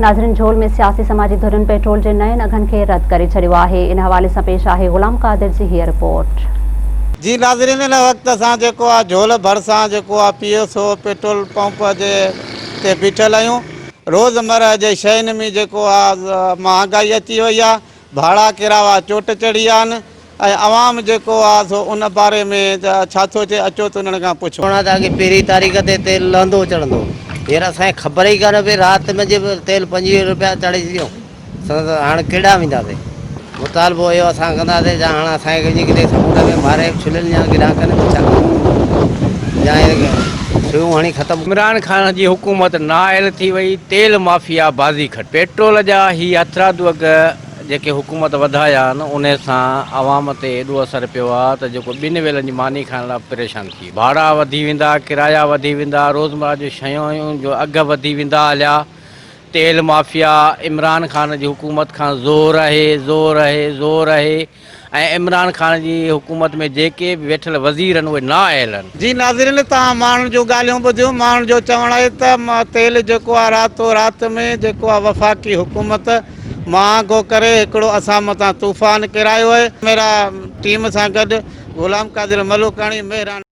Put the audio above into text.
ناظرين جھول ۾ سياسي سماجي ڌرين پيٽرول جي نئين اگهن کي رد ڪري ڇڏيو آهي ان حوالي سان پيش آهي غلام قادر جي هيء رپورٽ. جي ناظرين هن وقت اسان جيڪو آ جھول ڀرسان جيڪو آ P S O petrol pump جي تي بيٺل آهيون روز مره جي شين ۾ جيڪو آ مهانگائي اچي وئي آ ڀاڙا ڪراوا چوٽ چڙهي ويا آهن ۽ عوام جيڪو آ سو ان باري ۾ ڇا ٿو چئي اچو ته انهن کان پڇون. چوڻا ته اڳي پهرين تاريخ تي تيل لهندو چڙهندو هو هينئر اسان کي خبر ئي ڪانه پئي رات ۾ جي تيل 25 روپيا چڙهي ويو سندس هاڻ ڪيڏانهن وينداسين مطالبو اهو اسان ڪنداسين جا هاڻ اسان کي وڃي ڪٿي سمنڊ ۾ ماري ڇلين يا ڪيڏانهن ڪن ڇا ڪن يا هن کي سيون هڻي ختم عمران خان جي حڪومت نااهل ٿي وئي تيل مافيا بازي کٽ پيٽرول جا هي هٿرادو اگهه جيڪي حڪومت وڌايا آهن انهي سان عوام تي ايڏو اثر پيو آهي ته جيڪو ٻن ويلن جي ماني کائڻ لاء به پريشان ٿي ويو. ڀاڙا وڌي ويندا، ڪرايا وڌي ويندا، روزمره جون شيون جو اگهه وڌي ويندا هليا، تيل مافيا عمران خان جي حڪومت کان زور اهي، زور اهي، زور اهي. ۽ عمران خان جي حڪومت ۾ جيڪي به ويٺل وزير آهن اهي نااهل آهن. جي ناظرين توهان ماڻهن جون ڳالهيون ٻڌيون ماڻهن جو چوڻ آهي ته تيل جيڪو آهي راتو رات ۾ جيڪو آهي وفاقي حڪومت مهانگو ڪري هڪڙو اسان مٿان طوفان ڪيرايو آهي. ميرا ٽيم سان گڏ غلام قادر ملوڪاڻي مهراڻ.